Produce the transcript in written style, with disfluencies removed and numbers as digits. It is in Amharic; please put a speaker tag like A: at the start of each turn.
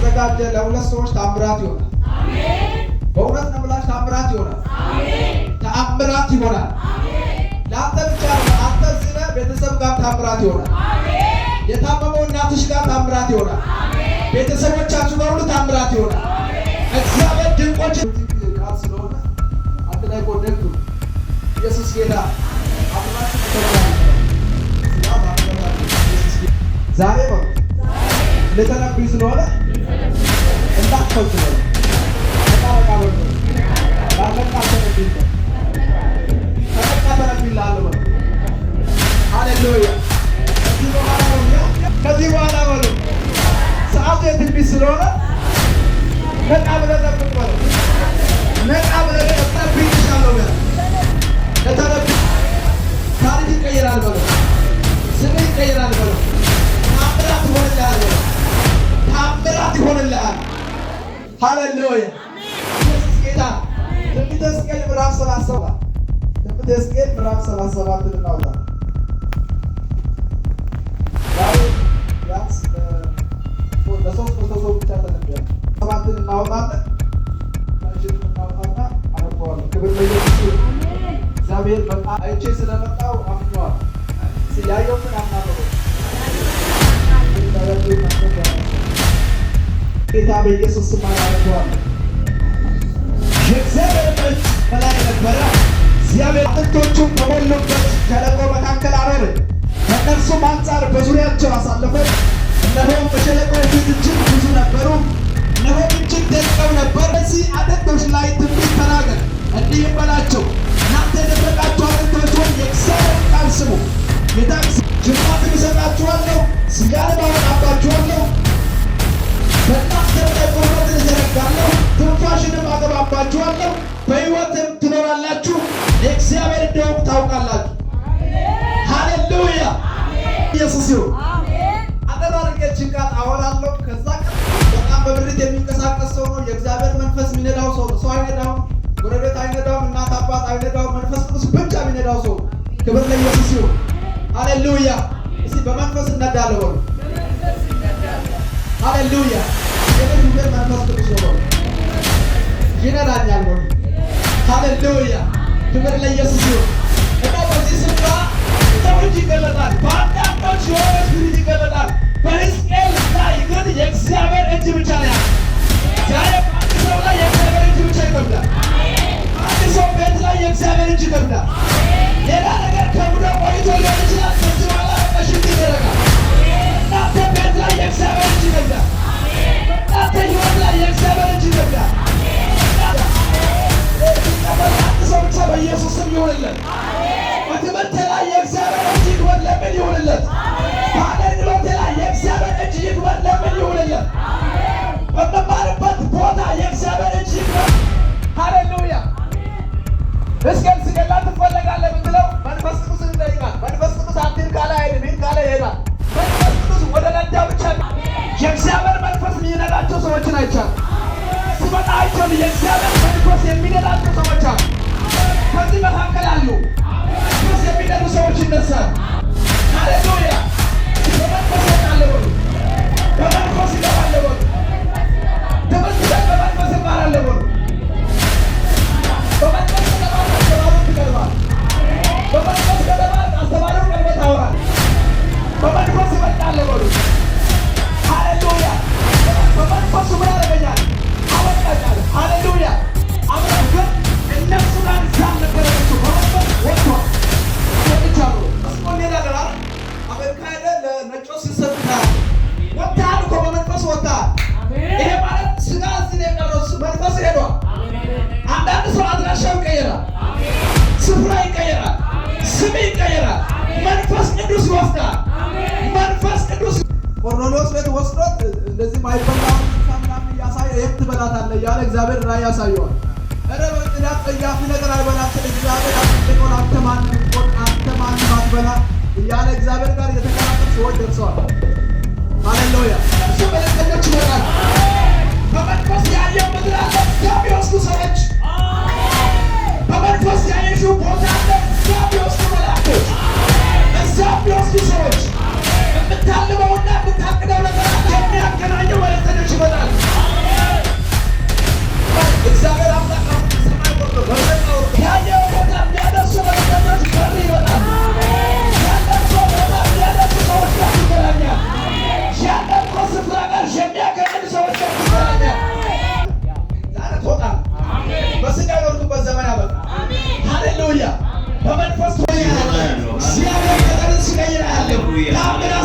A: ለተዘጋጀ ለሁለት ሰዎች ታምራት ይሆናል። በእውነት ነው የምላችሁ፣ ታምራት ይሆናል። ተአምራት ይሆናል። ለአንተ ብቻ አይደለም፣ አንተ እዚህ ነህ፣ ቤተሰብ ጋር ታምራት ይሆናል። የታመመው እናትሽ ጋር ታምራት ይሆናል። ቤተሰቦቻችሁ ጋር ሁሉ ታምራት ይሆናል። እግዚአብሔር ድንቆች ቃል ስለሆነ አንድ ላይ connect ኡ። ኢየሱስ ጌታ አብራችሁ ተከታተሉ። ዛሬ በሉት ልተነብይ ስለሆነ እንዳትፈቱ በሉ። ነቃ ነቃ በሉ። ላልነቃ ተነብይ በሉ። ከነቃ ተነብይልሃለሁ በሉ። ሃሌሉያ። ከዚህ በኋላ በሉ፣ ከዚህ በኋላ በሉ፣ ሰዓቱ የትንቢት ስለሆነ ነቃ ብለህ ጠብቅ በሉ። ነቃ ብለህ ተነብይልሻለሁ በሉ። ለተነብይ ታሪክ ይቀየራል በሉ። ስምህ ይቀየራል በሉ። ታምራት ይሆንልሃል በሉ። ታምራት ይሆንልሃል። ሃሌሉያ። ኢየሱስ ጌታ። ትንቢተ ሕዝቅኤል ምዕራፍ 37፣ ትንቢተ ሕዝቅኤል ምዕራፍ 37 እናውጣ። ዛሬ ቢያንስ ለ300 ሰው ብቻ ተነብያለሁ። ሰባትን እናወጣለን። ታችንን እናውጣና አነበዋለሁ። ክብር ለኢየሱስ ይሁን። እግዚአብሔር በጣም አይቼ ስለመጣው አምኜዋለሁ። ያየሁትን አምናለሁ። ጌታ በኢየሱስ ስም አደርገዋለሁ። የእግዚአብሔር እጅ በላይ ነበረ። እግዚአብሔር አጥንቶቹን በሞሉበት ሸለቆ መካከል አኖረኝ። ከእነርሱም አንጻር በዙሪያቸው አሳለፈኝ። እነሆም በሸለቆው ፊት እጅግ ብዙ ነበሩ፣ እነሆም እጅግ ደቀው ነበር። በዚህ አጥንቶች ላይ ትንቢት ተናገር፣ እንዲህም በላቸው፣ እናንተ የደረቃችሁ አጥንቶች ሆይ የእግዚአብሔርን ቃል ስሙ። ጌታ ጅማትን እሰጣችኋለሁ፣ ሥጋንም አወጣባችኋለሁ፣ በእናንተ ላይ ቁርበትን እዘረጋለሁ፣ ትንፋሽንም አገባባችኋለሁ፣ በሕይወትም ትኖራላችሁ። የእግዚአብሔር እንደሆንኩ ታውቃላችሁ። ሃሌሉያ፣ ኢየሱስ ይሁን። አጠር አድርጌ ይህችን ቃል አወራለሁ። ከዛ ቀን በጣም በምሪት የሚንቀሳቀስ ሰው ነው። የእግዚአብሔር መንፈስ የሚነዳው ሰው ነው። ሰው አይነዳውም፣ ጎረቤት አይነዳውም፣ እናት አባት አይነዳውም። መንፈስ ቅዱስ ብቻ የሚነዳው ሰው ነው። ክብር ለኢየሱስ ይሁን። ሃሌሉያ። እስቲ በመንፈስ እነዳለሁ በሉ። ሃሌሉያ። የኔ ሹፌር መንፈስ ቅዱስ ነው በሉ። ይነዳኛል በሉ። ሃሌሉያ። ክብር ለኢየሱስ ይሁን። እና በዚህ ስፍራ ሰው እጅ ይገለጣል። በአንዳንዶች የሆነ spirit ይገለጣል። በሕዝቅኤል ላይ ግን የእግዚአብሔር እጅ ብቻ ነው ያለው። ዛሬ በአንድ ሰው ላይ የእግዚአብሔር እጅ ብቻ ይከብዳል። በአንድ ሰው ቤት ላይ የእግዚአብሔር እጅ ይከብዳል። ሌላ ነገር ከብዶ ቆይቶ ሊሆን ይችላል። ከዚህ በኋላ በቃ shift ይደረጋል። እናንተ ቤት ላይ የእግዚአብሔር እጅ ይከብዳል። በእናንተ ሕይወት ላይ የእግዚአብሔር እጅ ይከብዳል። ሲቀበል አንድ ሰው ብቻ በኢየሱስ ስም ይሁንለት። በትምህርት ላይ የእግዚአብሔር እጅ ይክበር ለምን ይሁንለት። በአገልግሎቴ ላይ የእግዚአብሔር እጅ ይክበር ለምን ይሁንለት። በምማርበት ቦታ የእግዚአብሔር እጅ ይክበር። ሃሌሉያ። ሕዝቅኤል ሲገላ ትፈለጋለህ ብትለው መንፈስ ቅዱስን ይጠይቃል። መንፈስ ቅዱስ አትሂድ ካለ አይሄድም፣ ሂድ ካለ ይሄዳል። መንፈስ ቅዱስ ወደ ነዳ ብቻ የእግዚአብሔር መንፈስ የሚነዳቸው ሰዎችን አይቻልም። ስመጣ አይቻልም። የእግዚአብሔር መንፈስ የሚነዳቸው ሰዎች አሉ። ከዚህ መካከል አሉ። መንፈስ የሚነዱ ሰዎች ይነሳሉ። ሃሌሉያ። በመንፈስ እወጣለሁ በሉ። በመንፈስ እገባለሁ በሉ። ትምህርት ቤት በመንፈስ እማራለሁ በሉ። በመንፈስ ከተማርክ አስተማሪውን ትቀድማለህ። በመንፈስ ከተማርክ አስተማሪውን ቀድመህ ታወራለህ። በመንፈስ እበልጣለሁ በሉ። ሃሌሉያ። በመንፈሱ ምን ያደርገኛል? አወጣኛል። ሃሌሉያ። አብረን ግን እነሱ ጋር እዛ አልነበረም። እሱ በመንፈስ ወጥቷል። ወጥቻለሁ። እስኮ እንሄዳለን አይደል? አሜሪካ ሄደህ ለነጮች ሲሰጥ ታያለህ። ወጥተሃል እኮ፣ በመንፈስ ወጥተሃል። ይሄ ማለት ስጋ እዚህ ነው የቀረው፣ መንፈስ ሄዷል። አንዳንድ ሰው አድራሻው ይቀየራል፣ ስፍራ ይቀየራል፣ ስም ይቀየራል። መንፈስ ቅዱስ ይወስዳል። መንፈስ ቅዱስ ቆርኔሌዎስ ቤት ወስዶት እንደዚህ ማይበላውን እንስሳ ምናምን እያሳየ ይህም ትበላታለህ እያለ እግዚአብሔር ራእይ ያሳየዋል። ኧረ በእንግዲህ አጸያፊ ነገር አልበላም ስል እግዚአብሔር አጽድቆን አንተ ማንም አንተ ማንም አትበላ እያለ እግዚአብሔር ጋር የተከራከሩ ሰዎች ደርሰዋል። ሃሌሉያ። እሱ መልእክተኞች ይመጣሉ። በመንፈስ ያየው ምድር አለ፣ እዚያ የሚወስዱ ሰዎች። በመንፈስ ያየሽው ቦታ አለ፣ እዚያ የሚወስዱ መላእክቶች፣ እዚያ የሚወስዱ ሰዎች። የምታልመውና የምታቅደው ነገር አለ፣ የሚያገናኘው መልእክተኞች ይመጣሉ። ያለው እግዚአብሔር ነገርን ሲቀይር ያለው ታምራት።